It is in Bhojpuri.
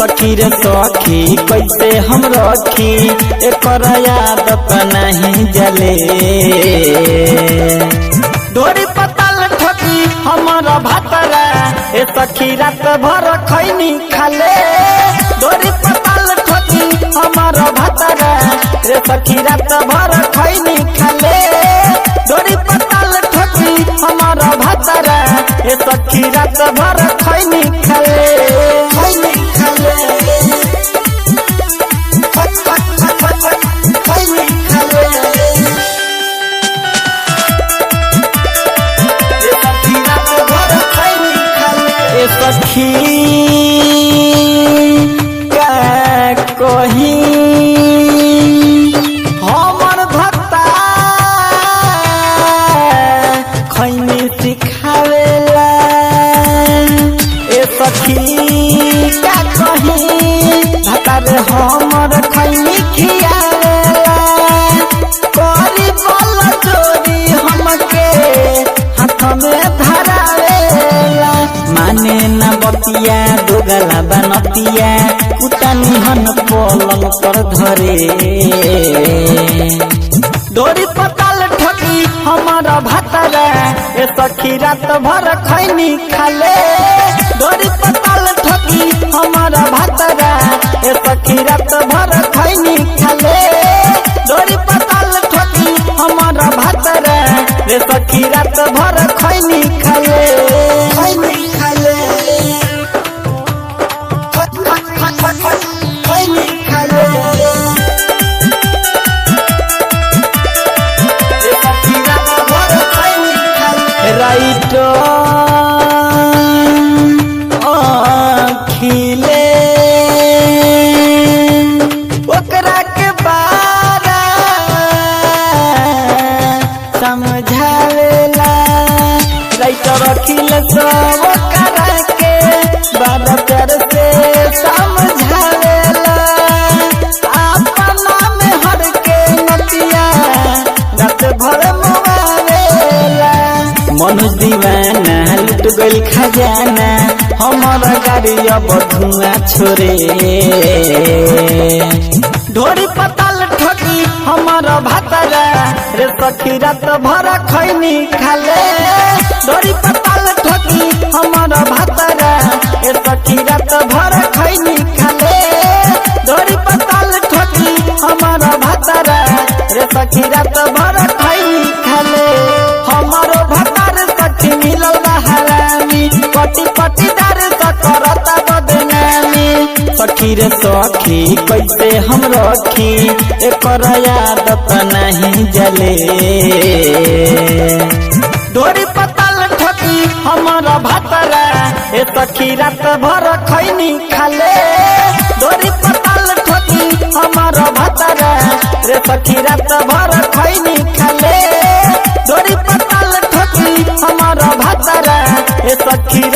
सखी रे सखी कैसे हम रखी, एकर आदत नहीं जले। डोरी पताल ठकी हमर भातरा, ए सखी रात भर खैनी खाले। डोरी पताल ठकी हमर भातरा, रे सखी रात भर खैनी खाले। डोरी पताल ठकी हमर भातरा, ए सखी रात भर खैनी खाले। खैनी खाले खैनी खाले। ए सखी रात भर खैनी खाले। ए सखी का कही हमर भक्ता खैनी सिखावेला। ए सखी का कही भतार हमर खैनी खियावेला। करी बल चोरी हमके हाथ में धरावेला। माने न बतिया दोगला बनतिया, कुत्ता निहन पलंग पर धरे। डोरी पताल ठकी हमर भातरा, ए सखी रात भर खैनी खाले। डोरी पताल ठकी हमर भातरा, ए सखी रात भर खैनी खाले। डोरी पताल ठकी हमर भातरा, ए सखी रात भर खैनी खाले। खैनी खाले खैनी खाले। ए सखी रात भर खैनी खाले। राइटर अखिले ओकरा के बारा समझावेला। राइटर अखिल सब ओकरा के बारा प्यार से समझावेला। अपना में हर के नतिया रात भर मुआवेला। मनोज दीवाना लुट गइल खजाना, हमर गाड़ी अब धुआं छोड़े। ढोरी पताल ठकी हमर भातरा, रे सखी रात भर खैनी खाले। ढोरी पताल ठकी हमर भातरा, रे सखी रात भर खैनी खाले। ढोरी पताल ठकी हमर भातरा, रे सखी रात भर खैनी खाले। हमारो भातार सखी मिलल बा हरामी, पटी पटीदार करता बदनामी। सखी रे सखी कैसे हम रखी, एकर आदत नहीं जले। डोरी पताल ठकी हमर भातरा, ए सखी रात भर खैनी खाले। डोरी पताल ठकी हमर भातरा, रे सखी रात भर खैनी खाले। डोरी पताल ठकी हमर भातरा, ए सखी।